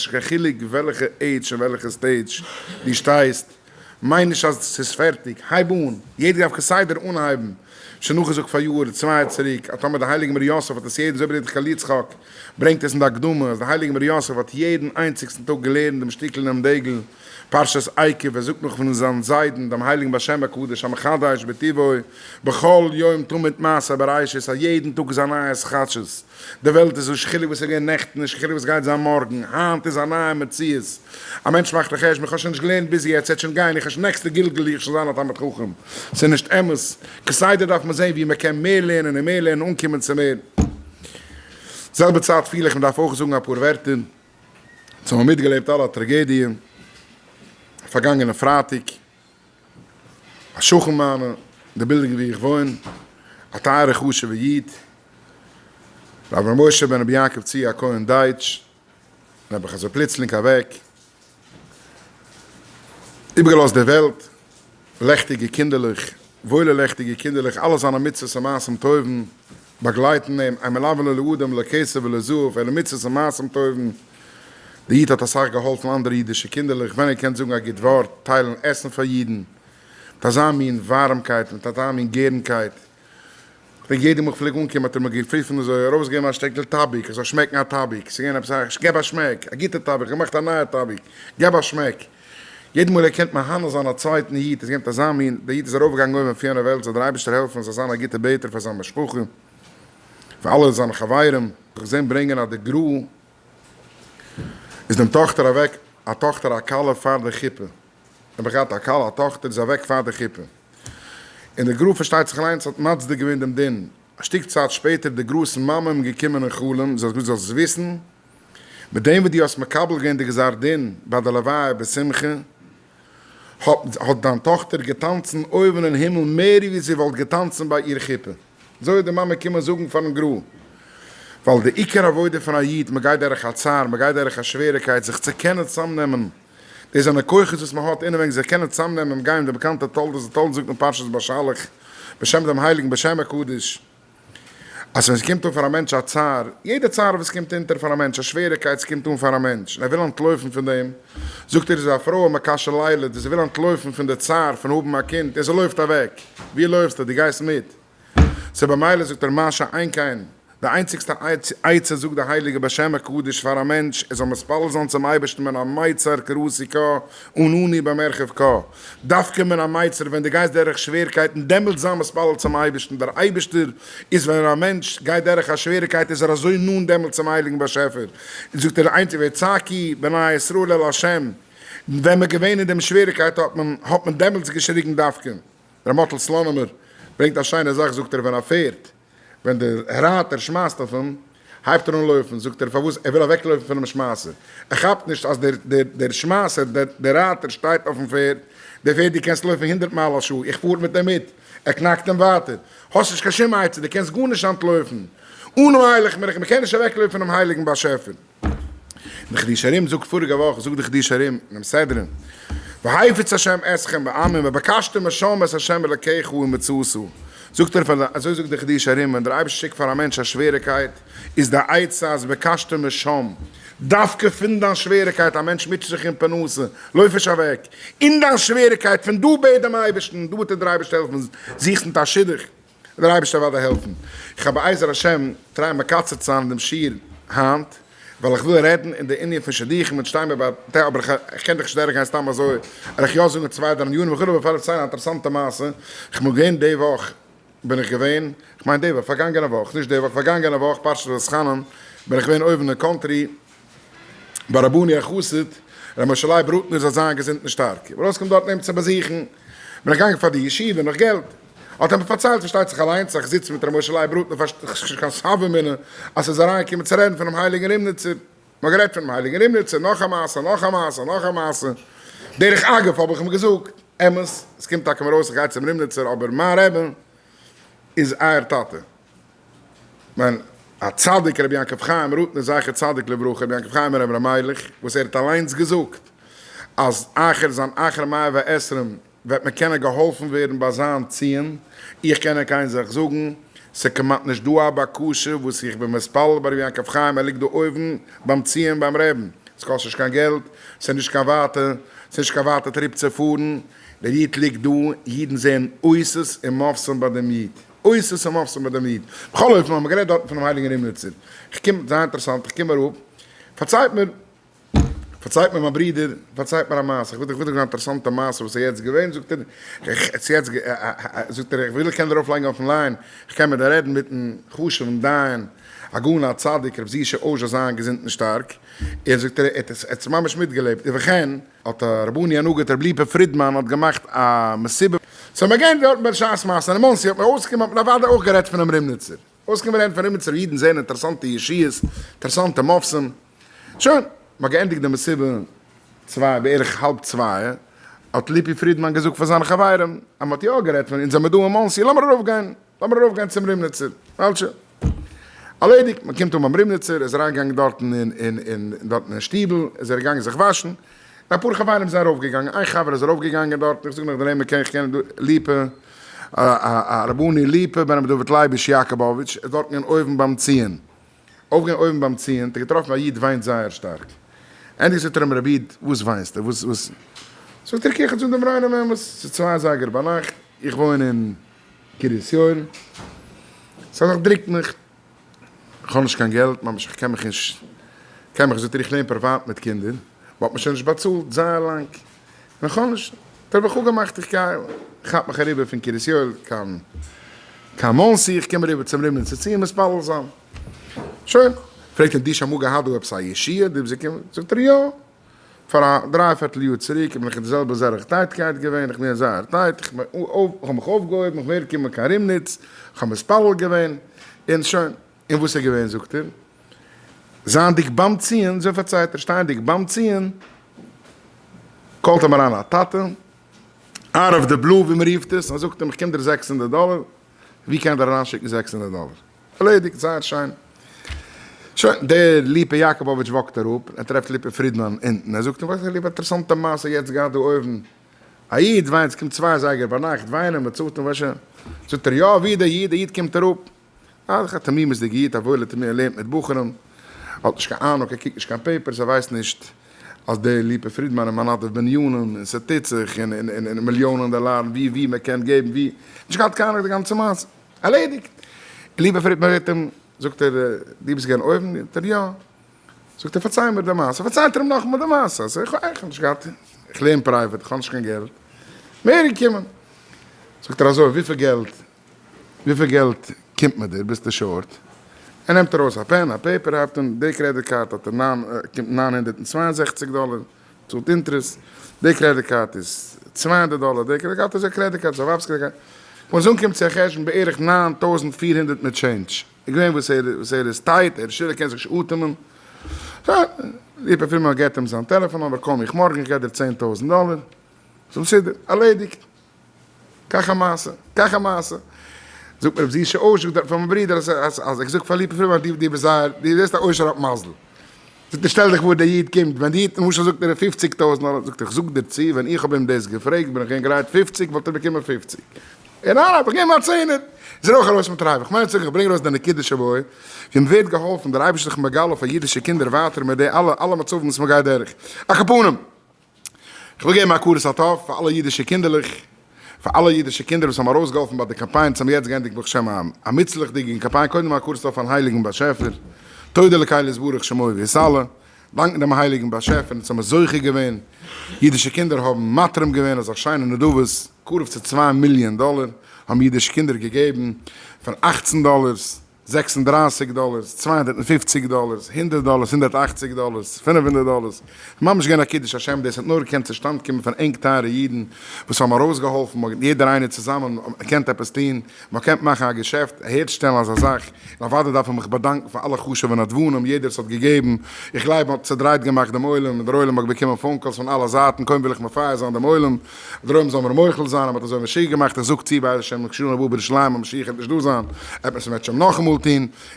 נישט קיין חילוק וועלכע עידזש און וועלכע stage דו שטייסט, מיין נישט אז ס'איז פערטיג, הייב אן, יעדער דארף כסדר אנהייבן, שוין נאכגעזאגט פאר יאר צוויי צוריק אז טאמער די הייליגע מר' יוסף האט עס יעדן אזוי ברענגט דער יצחק ברענגט עס אין די הקדמה אז די הייליגע מר' יוסף האט יעדן איינציגסטן טאג געלערנט דעם שטיקל אינעם דגל פרשת עקב, ער זאגט נאך פון זיין זיידן דעם הייליגן בעל שם הקדוש המחדש בטובו בכל יום תמיד מעשה בראשית אז יעדן טאג איז א נייע התחדשות. די וועלט איז נישט חילוק וואס איז געווען נעכטן, נישט חילוק וואס גייט זיין מארגן, היינט איז א נייע מציאות, א מענטש מאכט א חשבון, איך האב שוין נישט געלערנט ביז יעצט, ס'וועט שוין גיין, איך האב שוין נעקסטע גלגול איך שוין זיין א תלמיד חכם, ס'איז נישט אמת, כסדר דארף מען זען ווי מען קען מער לערנען און מער לערנען אנקומען צו מער. זעלבע צייט פיל איך מען דארף אויך זאגן אפאר ווערטער, אונז האבן מיטגעלעבט אלע א טראגעדיע פארגאנגענע פרייטאג, א שכן מיינע, אין די בילדינג ווי איך וואוין, א טייערע חשוב'ע איד, רבי משה בן רבי יעקב צבי הכהן דייטש, נעבעך אזוי פלוצלינג אוועק, איבערגעלאזט די וועלט, לעכטיגע קינדערלעך, וואוילע לעכטיגע קינדערלעך, אלע זיינע מצוות און מעשים טובים באגלייטן אים, אין מלווה לו לאדם לא כסף ולא זהב, אלא מצוות און מעשים טובים. דער איד האט אסאך געהאלפן אנדערע אידישע קינדערלעך, ווען ער קען זאגן א גוט ווארט, טיילן עסן פאר אידן, מיט אזא מין ווארעמקייט, מיט אזא מין גערנקייט. כ'דענק יעדע מאל כ'פלעג אנקומען האט ער מיר געפיפן אזוי, ארויסגעגעבן א שטעקל טאביק, איך זאל שמעקן א טאביק, ס'איז געווען עפעס א, געב א שמעק, א גוטע טאביק, כ'האב געמאכט א נייע טאביק, געב א שמעק. יעדע מאל ער קענט מהנה זיין א צווייטן איד, איז געווען מיט אזא מין, דער איד איז ארויפגעגאנגען אויבן אויף יענע וועלט, זאל דער אייבערשטער העלפן ער זאל זיין א גוטער בעטער פאר זיין משפחה, פאר אלע זיינע חברים. כ'האב געזען ברענגען אז די גרא איז דעם טאכטער אוועק א טאכטער א כלה פאר די חופה, האב איך געהאט א כלה א טאכטער איז אוועק פאר די חופה, און די גרא פארשטייט זיך אליינס האט מצדיק געווען דעם דין, א שטיק צייט שפעטער די גרא'ס מאמע אים געקומען אין חלום, זי האט געזאגט זאלסט וויסן, מיט דעם וואס דו האסט מקבל געווען די גזר דין ביי די לוויה בשמחה, האט דיין טאכטער געטאנצן אויבן אין הימל מער ווי זי וואלט געטאנצן ביי איר חופה. אזוי האט די מאמע קומען זאגן פארן גרא. ווייל די עיקר עבודה פון א איד, מען גייט דורך א צער, מען גייט דורך א שוועריקייט, זיך צו קענען צאמנעמען, דאס זענען כוחות וואס מען האט אינעווייניג, זיך קענען צאמנעמען, גיין די באקאנטע תולדות, די תולדות זאגט אין פרשת בשלח, בשם דעם הייליגן בשם הקדוש, אז ווען ס'קומט אן פאר א מענטש א צער, יעדע צער וואס קומט אונטער פאר א מענטש, א שוועריקייט ס'קומט אן פאר א מענטש, און ער וויל אנטלויפן פון דעם, זאגט ער איז א פרוי מקשה לילד, זי וויל אנטלויפן פון די צער פון האבן א קינד, און זי לויפט אוועק, ווי לויפסטו? דו גייסט מיט. ס'איז במילא זאגט ער מה שאין כן, די איינציגסטע עצה זאגט די הייליגע בעל שם הקדוש פאר א מענטש ער זאל מתפלל זיין צום אייבערשטן מן המיצר קראתי קה ענני במרחב קה, דווקא מן המיצר ווען דו גייסט דורך שווערקייטן דעמאלטס זיי מתפלל צום אייבערשטן, דער אייבערשטער איז ווען א מענטש גייט דורך א שוועריקייט איז ער אזוי נאנט דעמאלטס צום הייליגן באשעפער, זאגט ער איינציג ויצעקו בני ישראל אל ה', ווען מען געווען אין דעם שוועריקייט האט מען האט מען דעמאלטס געשריגן דווקא. ר' מאטל סלאנימער ברענגט א שיינע זאך זאגט ער ווען א פערד ווען דער רייטער שמייסט אויף אים הייבט ער אן לויפן זאגט ער פארוואס ער וויל אוועקלויפן פונעם שמייסער ער כאפט נישט אז דער דער דער שמייסער דער דער רייטער שטייט אויפן פערד דער פערד דו קענסט לויפן הונדרעט מייל א שעה איך פאר מיט אים מיט ער קנאקט אים ווייטער האסט נישט קיין שום עצה דו קענסט גארנישט אנטלויפן אנא הילך מלך מען קען נישט אוועקלויפן פונעם הייליגן באשעפער. די חידושי הרי"ם זאגט פאריגע וואך זאגט די חידושי הרי"ם אינעם סדרה והפיץ השם אתכם בעמים ובקשתם משם את השם אלקיך ומצאתו זאגט ער פאר אזוי זאגט די חידושי הרי"ם ווען דער אייבערשטער שיקט פאר א מענטש א שוועריקייט איז די עצה אז ובקשתם משם דווקא פון דיין שוועריקייט א מענטש מוטשט זיך אין פרנסה לויף נישט אוועק אין דיין שוועריקייט פון דא בעט דעם אייבערשטן דא וועט דיר דער אייבערשטער העלפן זוכסט מיט א שידוך דער אייבערשטער וועט דיר העלפן. איך האב בעזר השם try מקצר צו זיין דעם שיעור היינט, ווייל איך וויל רעדן אין די ענין פון שידוכים און שטיין מיר ביי אבער איך קען דאך נישט דורכגיין סתם אזוי, וועל איך יא זאגן צוויי דריי ענינים, איך וויל אבער פארציילן א אינטערעסאנטע מעשה, איך בין געווען די וואך בין איך געווען, איך מיין די וואך, פארגאנגענע וואך, נישט די וואך, פארגאנגענע וואך פרשת ואתחנן, בין איך געווען אויבן אין קאנטרי, ביי רבני החסיד ר' משה לייב רוטנער זאל זיין געזונט און שטארק, איך בין ארויסגעקומען דארטן אים צו באזוכן, בין איך געגאנגען פאר די ישיבה נאך געלט, האט ער מיר פארציילט פארשטייט זיך אליינס אז איך זיץ מיט ר' משה לייב רוטנער פארשטייט זיך נישט קיין סבא מינא אז ס'איז אריינגעקומען צו רעדן פונעם הייליגן רימניצער, מ'האט גערעדט פונעם הייליגן רימניצער, נאך א מעשה, נאך א מעשה, נאך א מעשה, דרך אגב האב איך אים געזאגט, אמת, עס קומט טאקע מיר אויס איך גיי צום רימניצער אבער מיין רבי איז אייער טאטע. מיין הצדיק רבי יעקב חיים רוטנער זכר צדיק לברכה, רבי יעקב חיים רבי ר' מיילעך, וואס ער האט אליינס געזאגט אז אחר זיין אחר מאה ועשרים וועט מען קענען געהאלפן ווערן ביי זיין ציון, איך קען ענק איין זאך זאגן, ס'כמעט נישט דא א בקשה וואס איך בין מתפלל ביי רבי יעקב חיים ער ליגט דא אויבן ביים ציון ביים רעבן. ס'קאסט נישט קיין געלט, ס'איז נישט קיין ווייטע, ס'איז נישט קיין ווייטע trip צו פארן, דער איד ליגט דא, אידן זעען אותות און מופתים ביי דעם איד, אותות און מופתים ביי דעם איד. בכל אופן האבן מיר גערעדט דארטן פונעם הייליגן רימניצער, איך קום, זייער אינטערעסאנט, איך קום אראפ, פארציילט מיר, פארציילט מיר מיין ברודער, פארציילט מיר א מעשה, איך וויל דיך זאגן א אינטערעסאנטע מעשה וואס איז יעצט געווען, זאגט ער, איך, יעצט, זאגט ער, איך וויל איך קען דיר ארויפלייגן אויפן line, איך קען מיט דיר רעדן מיטן חשוב'ן דיין, הגאון הצדיק רבי זישע אויש זאל זיין געזונט און שטארק, ער זאגט ער האט עס ממש מיטגעלעבט, ובכן, האט הרבני הנגיד רבי ליפא פרידמאן האט געמאכט א מסיבה, סאו מיר גייען דארטן בשעת מעשה אין מאנסי האט מען אויסגעקומען האט מען אוודאי אויך גערעדט פונעם רימניצער, אויסגעקומען רעדן פון רימניצער אידן זעהן אינטערעסאנטע ישועות, אינטערעסאנטע מופתים, שוין, מ'האט געענדיגט די מסיבה צוויי בערך האלב צוויי, האט ליפי פרידמאן געזאגט פאר זיינע חברים אז מ'האט יא גערעדט פון אונז זעמיר דא אין מאנסי לאמיר ארויפגיין לאמיר ארויפגיין צום רימניצער, אלטשע. ארלעדיגט, מען קומט אן ביים רימניצער, ער איז אריינגעגאנגען דארטן אין אין דארטן אין שטיבל, איז ער געגאנגען זיך וואשן, און אפאר חברים זענען ארויפגעגאנגען, איין חבר איז ארויפגעגאנגען דארטן, איך זאג נאך די נעמען קען איך קען ליפא, הרבני ליפא בן רבי דוד לייביש יאקאבאוויטש, איז דארטן געווען אויבן ביים ציון, אויפגעגאנגען אויבן ביים ציון, האט ער געטראפן א איד וויינט זייער שטארק, ענדיגט זאגט ער אים רבי איד וואס וויינסטו, וואס וואס, זאגט ער איך זאג דעם ריינעם אמת, ס'איז צוויי אזייגער ביינאכט, איך וואוין אין. קרית יואל, סא זאך דריקט מיך, איך האב נישט קיין געלט, ממש איך קען מיך נישט, קען מיך, זאגט ער איך לערן פריוואט מיט קינדער, מען האט מיר שוין נישט באצאלט זייער לאנג, און איך האב נישט, האט ער מיך אפגעמאכט איך גיי, כאפ מיך אריבער פון קרית יואל קיין קיין מאנסי, איך קום אריבער צום רימניצער ציון מתפלל זיין, שוין, פרעגט אים דו שוין אמאל געהאט דא עפעס א ישועה, דו ביסט געקומען, זאגט ער יא. פאר א דריי פערטל יאר צוריק בין איך אין די זעלבע זארג טייטקייט געווען, איך בין געווען זייער tight, איך האב מיך אויפגעהויבן, איך בין אהערגעקומען קיין רימניץ, איך האב מתפלל געווען, און שוין. און וואס איז געווען זאגט ער, זייענדיג ביים ציון, אזוי פארציילט ער, שטייענדיג ביים ציון, call ט אים אריין א טאטע, out of the blue ווי מען רופט עס, און זאגט אים איך קום דיר 600 דאלער, ווי קען דער אריינשיקן 600 דאלער? ערלעדיגט, זייער שיין. שוין, דער ליפא יאקאבאוויטש walk ט אראפ, ער טרעפט ליפא פרידמאן אונטן, ער זאגט אים, ווייסט ליפא, אינטערעסאנטע מעשה יעצט געהאט דא אויבן, א איד וויינט, ס'קומט צוויי אזייגער ביינאכט וויינען, מ'צאלט אים, ווייסט שוין. זאגט ער, יא, ווי איז דער איד? דער איד קומט אראפ, אה, א תמימות'דיגע איד, א וואוילער תמיד, ער לערנט מיט בחורים, האט נישט קיין אהנונג, ער קוקט נישט קיין papers, ער ווייסט נישט אז דער ליפא פרידמאן איז מנדב בנינים, און ס'טוט זיך, און און און מיליאנען דאלארן, ווי ווי מ'קען געבן, ווי, נישט געהאט קיין אהנונג די גאנצע מעשה. ערלעדיגט! ליפא פרידמאן רעדט אים, זאגט ער, דו ביסט געווען אויבן? זאגט ער, יא. זאגט ער, פארצייל מיר די מעשה. פארציילט ער אים נאכאמאל די מעשה, אז איך האב נישט געהאט, איך לערן private, איך האב נישט קיין געלט, מער געקומען. זאגט ער אזוי, וויפיל געלט, וויפיל געלט קומט מיט דיר, ביסטו short? ער נעמט ארויס א pen, א paper, הייבט אן, די credit card האט ער ניין, קומט 962 דאלער. צאלט interest, די credit card איז 200 דאלער, די credit card איז א credit card, ס'איז א ווייב'ס credit card, ווען עס אנקומט צו א חשבון בערך 9400 מיט change, איז געווען וואס ער וואס ער איז tight, ער איז שטיל ער קען זיך נישט אטעמען, סא ליפא פרידמאן געבט אים זיין טעלעפאן נומבער, call מיך מארגן איך געב דיר 10,000 דאלער, ס'איז מסודר, ערלעדיגט. כך המעשה, כך המעשה. זאגט מיר רבי זישע אויש, זאגט ער פאר מיין ברודער אז אז אז איך זאג פאר ליפא פרידמאן דו דו ביסט זייער, דו זעסט א עושר האט מזל. זאגט ער שטעל דיך פאר דער איד קומט, ווען די איד למשל זאגט ער פופציג טויזנט דאלער, זאגט ער איך זאג דיר צו ווען איך האב אים דאס געפרעגט בין איך געווען גרייט פופציג וואלט ער באקומען פופציג. און ניין האב איך געגעבן א צענער, איז ער אויך ארויס מיט ריווח. כ'מיין צו זאגן איך ברענג ארויס די נקודה שבו, ווי מ'ווערט געהאלפן, דער אייבערשטער זיך מגלה פאר אידישע קינדער ווייטער מיט די אלע אלע מצבים וואס מ'גייט דורך. על כל פנים. כ'וויל געבן הכרת הטוב פאר אלע אידישע קינדערלעך, פאר אלע אידישע קינדער וואס האבן ארויסגעהאלפן ביי די קאמפיין, ס'האבן יעצט געענדיגט ברוך השם א מוצלח'דיגן קאמפיין, קודם הכרת הטוב פארן הייליגן באשעפער, תודה לקל יתברך שמו ויתעלה, דאנקן דעם הייליגן באשעפער אונז האבן זוכה געווען, אידישע קינדער האבן מתרים געווען אזא שיינע נדבות, קרוב צו צוויי מיליאן דאלער האבן אידישע קינדער געגעבן, פון אכצן דאלערס. 36 דאלערס, 250 דאלערס, הונדערט דאלערס, 180 דאלערס, 500 דאלערס, ממש געווען א קידוש השם, דאס האט נאר געקענט צושטאנד קומען פון ענק טייערע אידן וואס האבן ארויסגעהאלפן, מ'האט יעדער איינער צוזאמען געקענט עפעס טון, מ'האט געקענט מאכן א געשעפט, אהערשטעלן אזא זאך, און אוודאי דארף איך מיך באדאנקן פאר אלע חשוב'ע נדבנים, יעדער וואס האט געגעבן, איך גלייב מ'האט צודרייט געמאכט דעם עולם, און דער עולם האט באקומען phone calls פון אלע זייטן, קודם וויל איך מפייס זיין דעם עולם, דער עולם זאל מיר מוחל זיין אז מ'האט אזוי משוגע געמאכט, איך זאג צו בעזר השם לשנה הבאה בירושלים אז משיח וועט נישט דא זיין, וועט מען עס אם ירצה השם נאכאמאל טון,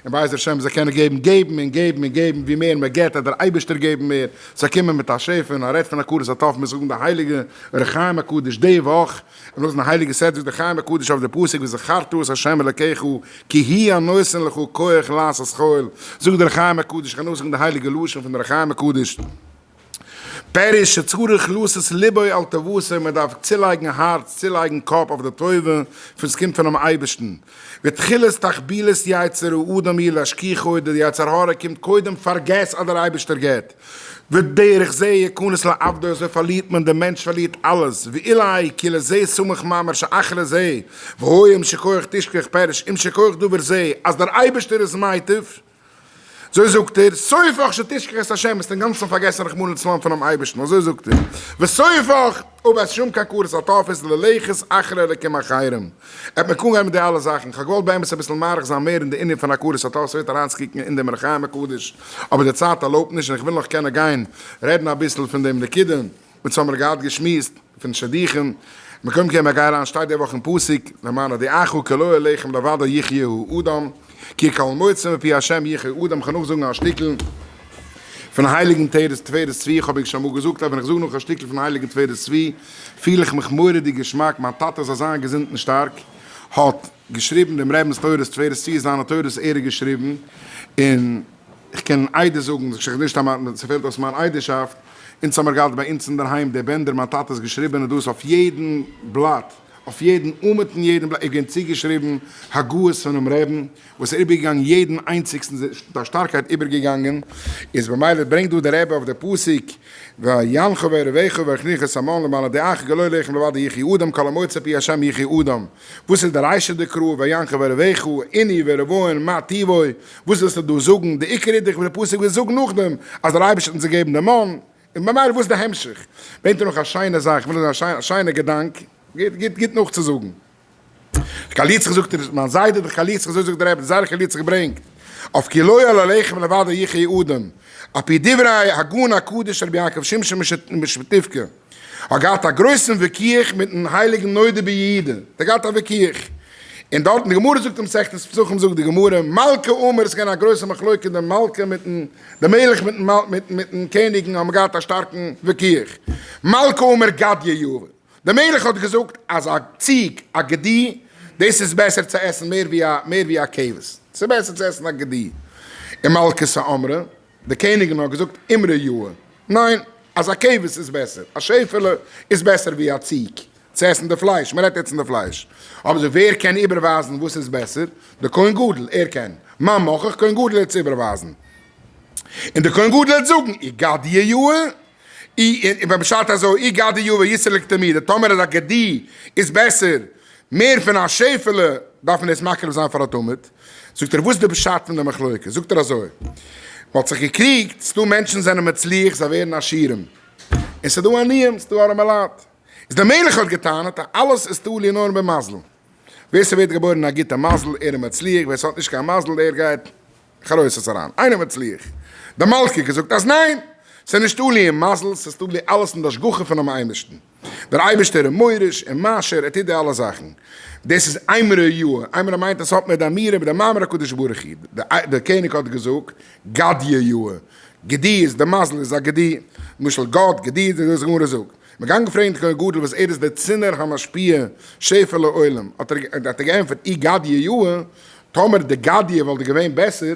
און בעזר השם זיי קענען געבן, געבן און געבן און געבן, ווי מער מען געבט וועט דער אייבערשטער געבן מער, זיי קומען מיט א שפע און א רעדט פון הכרת הטוב, מיר זאגן די הייליגע אור החיים הקדוש די וואך, און נאכדעם די הייליגע סעט זאגט דער חיים הקדוש אויף די פסוק וזכרת את ה' אלקיך כי הוא הנותן לך כח לעשות חיל, זאגט דער חיים הקדוש, איך גיי נאכזאגן די הייליגע לשון פון דער חיים הקדוש. פירוש שצריך לתת ליבו על טובתו, מען דארף צולייגן הארץ, צולייגן קאפ אויף די טובה וואס קומט פונעם אייבערשטן. ותחילת תחבולת יצר האדם היא להשכיחו, די יצר הרע קומט קודם פארגעס אז דער אייבערשטער געבט, ודרך זה יכנס לאבדו, אזוי פארלירט מען, דער מענטש פארלירט אלעס, ואולי כי לזה סמך מאמר שאחרי זה, והיה אם שכוח תשכח פירוש אם שכוח דבר זה, אז דער אייבערשטער איז מייטיב, אזוי זאגט ער, סופך שתשכח את השם, וועסט אינגאנצן פארגעסן רחמנא לצלן פונעם אייבערשטן, אזוי זאגט ער, וסופך, אויב עס שום קיין כרת הטף ללכת אחרי אלקים אחרים, עט מען קען גיין מיט די אלע זאכן, כ'האב געוואלט באמת אביסל מאריך זיין מער אין די ענין פון הכרת הטוב, ס'ווערט אריינצוקוקן אין דעם אור החיים הקדוש, אבער די צייט ערלויבט נישט און כ'וויל נאך קענען גיין רעדן אביסל פון דעם נקודה וואס האמיר געהאט געשמועסט פון שידוכים, מקום קען מען גיין אריין שטייט די וואך אין פסוק, למען הודיעך כי לא הלחם לבדו יחיה האדם, כי כל מוצא מפי השם יחיה האדם, כ'וועל נאכזאגן א שטיקל פון הייליגן תפארת צבי, כ'האב ענק שוין אמאל געזאגט אז ווען איך זאג נאך א שטיקל פון הייליגן תפארת צבי פיל איך מיך מורא'דיג געשמאק, מיין טאטע זאל זיין געזונט און שטארק האט געשריבן דעם רבינ'ס תורות, תפארת צבי איז זיינע תורות ער האט געשריבן, און איך קען עדות זאגן, זאג איך נישט אז ס'פעלט אויס מיין עדות'שאפט, אונז האמיר געהאט ביי אונז אינדערהיים די בענדער מיין טאטע'ס געשריבענע דאס אויף יעדן בלאט, אויף יעדן עמוד און יעדן בלאט איז געווען צוגעשריבן הגהות פונעם רעבן וואס איז איבערגעגאנגען יעדן איינציגסטן מיט א שטארקייט איבערגעגאנגען, איז במילא ברענגט דא דער רבי אויף די פסוק וינחה וירוויחו ויחניכו את המן למען הודיעך גלוי לחם לבדו יחי אדם כל המוצא פי השם יחי אדם, וואס איז די רישא דקרא וינחה וירוויחו עני ורבוין מה טיבו, וואס ווילסטו דא זאגן, די עיקר איז דאך ווי די פסוק וויל זאגן נאכדעם אז דער אייבערשטער האט אונז געגעבן די מן, און במילא וואס איז די המשך? ברענגט ער נאך א שיינע זאך, איך וויל זאגן א שיינע געדאנק, גוט גוט גוט נאכצוזאגן. דער קאליצער זאגט ער, מיין זיידע דער קאליצער, אזוי זאגט דער רבי, דער זיידע קאליצער ברענגט אויף כי לא על הלחם לבדו יחיה אדם, על פי דברי הגאון הקדוש רבי יעקב שמשון משפטיווקא, האט געהאט א גרויסן וויכוח מיטן הייליגן נודע ביהודה, האט ער געהאט א וויכוח, און דארטן די גמרא זאגט אין מסכת פסחים זאגט די גמרא, מלכא אמר, עס איז געווען א גרויסע מחלוקה די מלכה מיטן די מלך מיטן מיטן קעניגן האבן געהאט א שטארקן וויכוח, מלכא אמר גדיא יהבה, די מלך האט געזאגט אז א ציג א גדי דאס איז בעסער צו עסן מער ווי א מער ווי א כבש, ס'איז בעסער צו עסן א גדי, און מלכתא אמרה, די קעניגן האט געזאגט אימרא יאה, ניין, אז א כבש איז בעסער, א שעפעלע איז בעסער ווי א ציג, צו עסן די פלייש, מען רעדט יעצט פון די פלייש, אבער זאג ווער קען איבערווייזן וואס איז בעסער, די כהן גדול, ער קען, מה מוכח, כהן גדול העט עס איבערווייזן, און די כהן גדול העט זאגן, אי גדיא יאה, אי, און בפשט אזוי, אי גדיא יאה יסלק תמיד, טאמער אז א גדי איז בעסער מער פון א שעפעלע, דארף מען דאס מקריב זיין פאר א תמיד. זאגט ער וואס איז די פשט פון די מחלוקת? זאגט ער אזוי, מען האט זיך געקריגט, ס'דא מענטשן זענען מצליח זיי ווערן עשירים, און ס'דא עניים, ס'דא ארעמעלייט, איז דער מלך האט געטענה'ט אז אלעס איז תלוי נאר במזל, ווער ס'ווערט געבוירן אין א גוטע מזל ער איז מצליח, ווער ס'האט נישט קיין מזל ער גייט חרוסת אריין, אינו מצליח. די מלכה געזאגט אז ניין, ס'איז נישט תלוי אין מזל, ס'איז תלוי אלעס אין די השגחה פונעם אייבערשטן. דער אייבערשטער איז מוריש און מאשר, ער טוט די אלע זאכן. דאס איז אימרא יאה, אימרא מיינט אז ס'האט מיט די אמירה מיט די מאמר הקדוש ברוך הוא. דער קעניג האט געזאגט, גדיא יאה, גדי איז די מזל איז א גדי, למשל גד, גדי, דאס וואס די גמרא זאגט. מ'איז געגאנגען פרעגן די כהן גדול וואס ער איז דער צינור המשפיע שפע לעולם, האט ער געענטפערט, אי גדיא יאה, טאמער די גדיא וואלט געווען בעסער,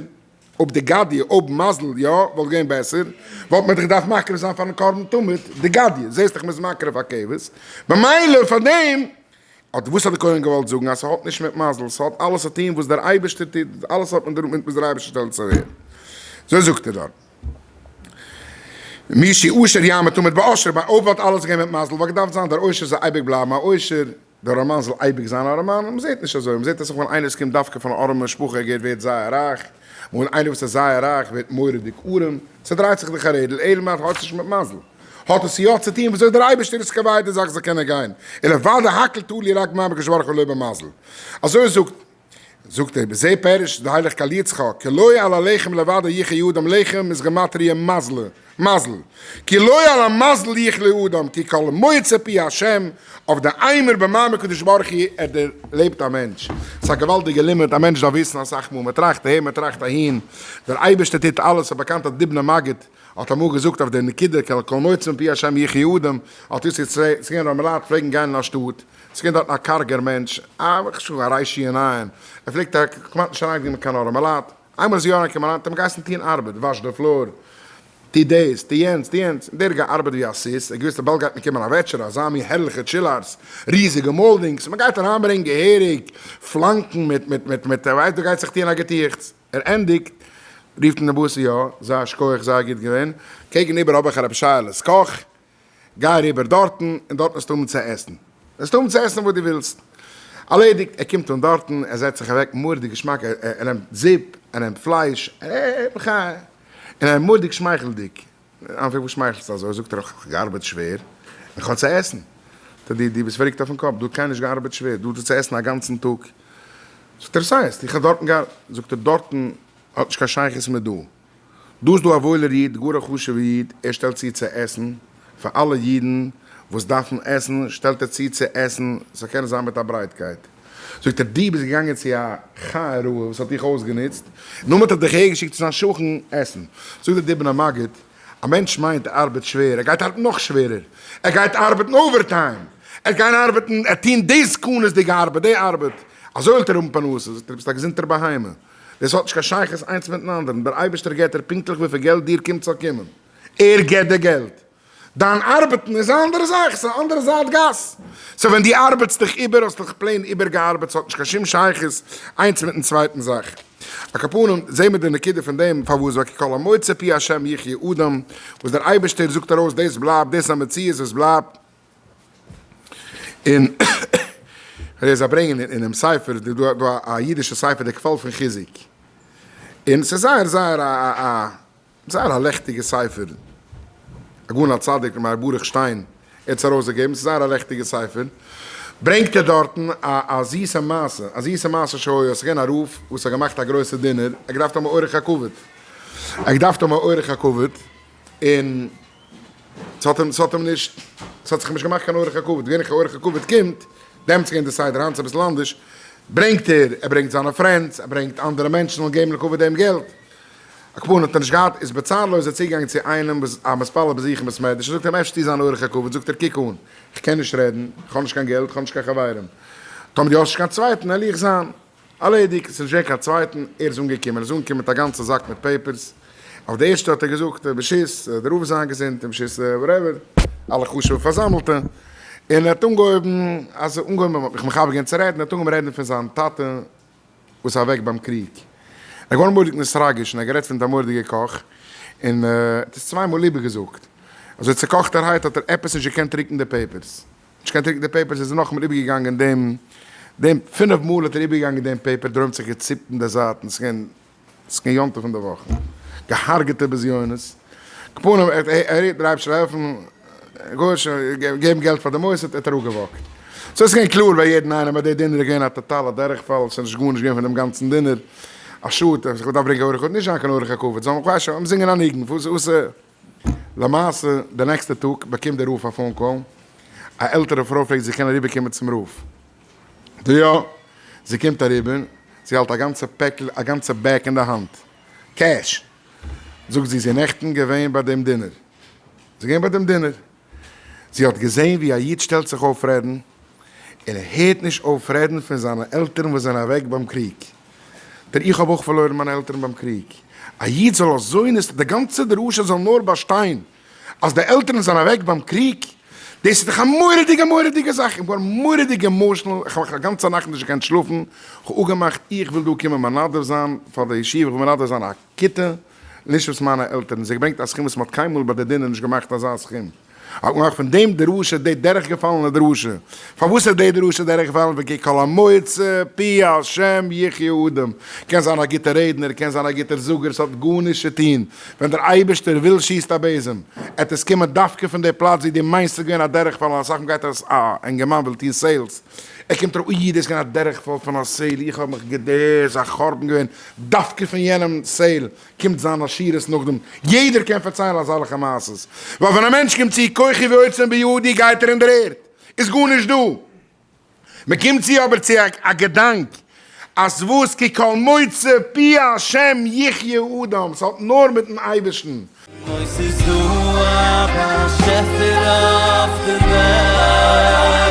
אויב די גדיא, אויב מזל יא, וואלט געווען בעסער, וואלט מען דאך געדארפט מקריב זיין פארן קרבן תמיד די גדיא, זעסט דאך מ'איז מקריב א כבש, במילא פאר דעם, האט וואס האט די כהן געוואלט זאגן אז ס'האט נישט מיט מזל, ס'האט אלעס צו טון וואס דער אייבערשטער טוט, אלעס האט מיט וואס דער אייבערשטער שטעלט צו ווערן. אזוי זאגט ער דארט. מי שאושר יעמוד תמיד באושר, אויב וואלט אלעס געווען מיט מזל וואלט געדארפט זיין דער עושר זאל אייביג בלייבן א עושר, דער ארעמאן זאל אייביג זיין א ארעמאן, מען זעט נישט אזוי, מען זעט אסאך מאל איינער וואס קומט דווקא פון א ארעמע משפחה ער גייט ווערט זייער רייך, און איינער וואס איז זייער רייך ווערט מורא'דיג ארעם, ס'דרייט זיך דאך א רעדל, אלא מאי האט עס נישט מיט מזל, האט עס יא צו טון וויאזוי דער אייבערשטער איז קובע די זאך זאל קענען גיין, אלא ודאי הכל תלוי רק במה הקדוש ברוך הוא לא במזל, אזוי זאגט זאגט ער, בזה פירש די הייליג קל יצחק, כי לא על הלחם לבדו יחיה אדם, לחם איז גמטריא מזל, מזל, כי לא על המזל יחיה אדם, כי כל מוצא פי השם, אויף די אימר במאמר קדוש ברוך הוא ער דערלעבט א מענטש. ס'איז א געוואלדיגע לימוד, א מענטש דארף וויסן אסאך מאל, מען טראכט אהער מען טראכט אהין, דער אייבערשטער טוט אלעס, א באקאנטע דובנער מגיד האט אמאל געזאגט אויף די נקודה, כי כל מוצא מפי השם יחיה אדם, האט יוסי צ-צ רמלת פלעגן גיין אין א שטאט, ס'איז געווען דארטן א קארגער מענטש, א א ריישי עיניים, ער פלעגט כמעט נישט אריינגיין מיט קיין ארעמעלייט, איינמאל איז ער יא אריינגעקומען אריין, האט ער אים געהייסן טון ארבעט, וואש די floor. טו דאס, טו יענץ, טו יענץ, און דער האט געארבעט ווי א סוס, ער האט געוואוסט אז באלד גייט מען קומען א וועטשערע, אזא מין הערליכע chillers, ריזיגע moldings, מען גייט אריינברענגען געהעריג פלאנקן מיט מיט מיט מיט, ער ווייסט דא גייט זיך טוען א געטועכץ, ער ענדיגט, רופט אים דער באס, יא, זייער שכוח, זייער גוט געווען, קעגן איבער האב איך א רבי שייעלע'ס קאך, גיי אריבער דארטן, און דארטן וועסטו האבן צו עסן. וועסטו האבן צו עסן וואס דו ווילסט. ארלעדיגט, ער קומט אן דארטן, ער זעצט זיך אוועק, מורא'דיג געשמאק, ער נעמט זופ, ער נעמט פלייש, ער מחיה, און ער איז מורא'דיג שמייכלדיג. איינער פרעגט וואס שמייכלסטו אזוי? זאגט ער, איך האב געארבעט שווער, און כ'האב צו עסן. זאגט ער, דו ביסט פאררוקט אויפן קאפ, דא האט קיינער נישט געארבעט שווער, דא האט ער צו עסן א גאנצן טאג. זאגט ער, ס'הייסט, איך האב דארטן געארבעט. זאגט ער, דארטן האט נישט קיין שייכות מיט דא. דא איז דא א וואוילער איד, גאר א חשוב'ער איד, ער שטעלט צו צו עסן פאר אלע אידן וואס דארפן עסן, שטעלט ער צו צו עסן, ס'זאל קענען זיין מיט א ברייטקייט. זאגט ער, דו ביסט געגאנגען צו א חיה רעה וואס האט דיך אויסגענוצט, נאכדעם האט ער דיך אהערגעשיקט צו זיין שכן עסן. זאגט דער דובנער מגיד, א מענטש מיינט ער ארבעט שווער, ער גייט ארבעטן נאך שווערער, ער גייט ארבעטן overtime, ער גייט ארבעטן, ער טון די סכנות'דיגע ארבעט, די ארבעט, אזוי וועט ער האבן פרנסה. זאגט ער, דו ביסט א געזונטער בהמה. דאס האט נישט קיין שייכות איינס מיטן אנדערן, דער אייבערשטער געבט דיר פונקטליך וויפיל געלט דיר קומט זאל קומען, ער געבט די געלט, דיין ארבעטן איז א אנדערע זאך, ס'איז א אנדערע זייט גאס, so ווען דו ארבעטסט דיך איבער האסטו דיך plain איבערגעארבעט, ס'האט נישט קיין שום שייכות איינס מיטן צווייטן זאך. על כל פנים, זעהן מיר די נקודה פון דעם, פארוואס ווייל כי כל המוצא פי השם יחיה אדם, וואס דער אייבערשטער זאגט ארויס דאס בלייבט, דאס איז א מציאות וואס בלייבט, און כ'וועל זיי ברענגען אינעם ספר, איז דא דא א אידישע ספר די קוואל פון חיזוק, און ס'איז זייער זייער א א זייער א לעכטיגע ספר, הגאון הצדיק ר' מאיר ברוך שטיין האט עס ארויסגעגעבן, ס'איז זייער א לעכטיגע ספר, ברענגט ער דארטן א א זיסע מעשה, א זיסע מעשה שהיה, ס'איז געווען א רב וואס האט געמאכט א גרויסע דינער, ער האט געדארפט האבן א אורח הכבוד, ער האט געדארפט האבן א אורח הכבוד, און. ס'האט אים, ס'האט אים נישט, ס'האט זיך אים נישט געמאכט קיין אורח הכבוד, ווען איך אורח הכבוד קומט, דעמאלטס איז געווען די סדר, היינט איז אביסל אנדערש, ברענגט ער, ער ברענגט זיינע friends, ער ברענגט אנדערע מענטשן זאלן געבן לכבוד דעם געלט. על כל פנים האט ער נישט געהאט, איז בצר לו איז ער צוגעגאנגען צו איינעם וואס א מתפלל ביי זיך אין בית מדרש, און זאגט אים אפשר טו זיין אורח הכבוד, זאגט ער קוק אן, איך קען נישט רעדן, איך האב נישט קיין געלט, איך האב נישט קיין חברים, טאמער דו האסט נישט קיין צווייטן, וועל איך זיין. ארלעדיגט, ס'איז נישט געווען קיין צווייטן, ער איז אנגעקומען, ער איז אנגעקומען מיט א גאנצע זאק מיט papers, אויף די ערשטע האט ער געזאגט ברשות דער רב זיין געזונט און ברשות whatever, אלע חשוב'ע פארזאמלטע, און ער האט אנגעהויבן, אז אנגעהויבן מ'האט מיך מכבד געווען צו רעדן, ער האט אנגעהויבן רעדן פון זיין טאטע וואס איז אוועק ביים קריג, ער איז געווארן מורא'דיג נתרגש און ער האט גערעדט פון די מורא'דיגע קאך, און ער האט עס צוויי מאל איבערגעזאגט, אזוי צוקאכטערהייט האט ער עפעס נישט געקענט רוקן די papers. נישט קיין טריקן די papers איז ער נאכאמאל איבערגעגאנגען דעם דעם פינף מאל האט ער איבערגעגאנגען דעם paper דער עולם האט זיך געציפט אין די זייטן ס'איז געווען ס'איז געווען יום טוב אין די וואכן געהארגעטע בזיונות כפנים ער האט ער האט דער אייבערשטער העלפן גארנישט געבן געלט פאר די מוסד ער האט אראפגעוואקט so ס'איז געווען קלאר ביי יעדן איינעם אז די דינער איז געווען א טאטאלע דורכפאל ס'איז נישט גארנישט געווען פון דעם גאנצן דינער א שאד איך דארף ברענגען אורח נישט זיין קיין אורח הכבוד זאל מען כ'ווייס שוין זינגען א ניגון וואס וואס למעשה די נעקסטע טאג באקומט דער רב א phone call, א עלטערע פרוי פרעגט זי קען אריבער קומען צום רב? די יא, זי קומט אריבער, זי האלט א גאנצע פעקל, א גאנצע bag אין די האנט, cash, זאגט זי, זי איז נעכטן געווען ביי דעם דינער, זי איז געווען ביי דעם דינער, זי האט געזען ווי א איד שטעלט זיך אויף רעדן, און ער הערט נישט אויף רעדן פון זיינע עלטערן וואס זענען אוועק ביים קריג. דער איך האב אויך פארלוירן מיינע עלטערן ביים קריג. א איד זאל אזוינס, די גאנצע דרשה זאל נאר באשטיין אז די עלטערן זענען אוועק ביים קריג, דאס איז דאך א מורא'דיגע מורא'דיגע זאך, איך בין געווארן מורא'דיג emotional, איך האב א גאנצע נאכט נישט געקענט שלאפן, איך האב אפגעמאכט איך וויל דא קומען מנדב זיין פאר די ישיבה, איך וויל מנדב זיין א כיתה, נישט וואס מיינע עלטערן, זיי געברענגט א סכום וואס מ'האט קיינמאל ביי די דינער נישט געמאכט אזא סכום. האט מען געמאכט פון דעם דרשה די דורכגעפאלענע דרשה. פארוואס איז די דרשה דורכגעפאלן? וכי כל המוצא פי השם יחיה אדם. קען זיין א גוטער רעדנער, קען זיין א גוטער זאגער, ס'האט גארנישט צו טון. ווען דער אייבערשטער וויל שיסט א בעזעם, עט עס קומען דווקא פון די פלאץ ווי דו מיינסט ס'איז געווען א דורכפאל און אסאך מאל גייט אז א אינגערמאן וויל טון sales, ער קומט ארויף אוי דאס איז געווען א דורכפאל פון א sale, איך האב מיך געדער, ס'איז א חורבן געווען, דווקא פון יענעם sale קומט זיין עשירות נאכדעם, יעדער קען פארציילן אזאלעכע מעשות, ווייל ווען א מענטש קומט צו כוחי ועוצם בידי גייט ער אין דער ערד, איז גארנישט דא, מען קומט צו אבער צו א געדאנק אז וואס כי כל מוצא פי השם יחיה אדם, ס'האט נאר מיטן אייבערשטן. אוי ס'איז דא א באשעפער אויף די וועלט.